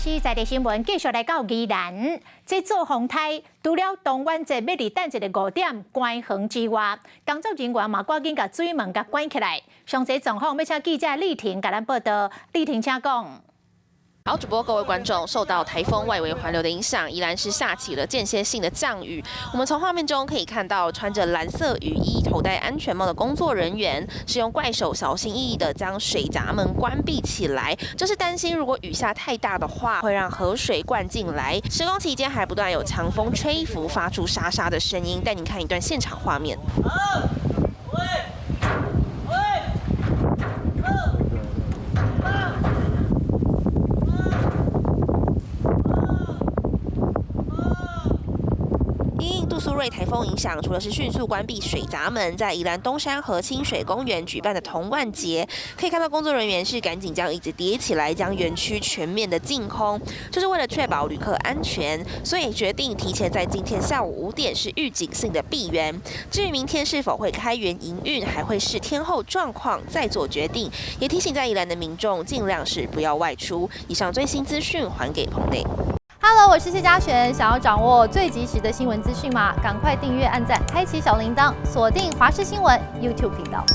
視在地新聞繼續來到宜蘭，這做風颱除了東元節欲佇等一下5點關園之外，工作人員嘛趕緊共水門共關起來。詳細狀況欲請記者麗婷共咱報道，麗婷請講。好，主播各位觀眾，受到颱風外圍環流的影響，宜蘭是下起了間歇性的降雨。我們從畫面中可以看到，穿着藍色雨衣、頭戴安全帽的工作人員，是用怪手小心翼翼地將水閘門關閉起來，就是擔心如果雨下太大的話，會讓河水灌進來。施工期間還不斷有強風吹拂，發出沙沙的聲音。帶您看一段現場畫面。喂喂二八。因應杜蘇芮颱風影響，除了是迅速關閉水閘門，在宜蘭東山河親水公園舉辦的童玩節，可以看到工作人員是趕緊將椅子疊起來，將園區全面的淨空，就是為了確保旅客安全，所以決定提前在今天下午5點是預警性的閉園。至於明天是否會開園營運，還會視天候狀況再做決定。也提醒在宜蘭的民眾盡量是不要外出。以上最新資訊還給彭內。 Hello，我是謝嘉璇。想要掌握最及時的新聞資訊嗎？趕快訂閱、按讚、開啟小鈴鐺，鎖定華視新聞 YouTube 頻道。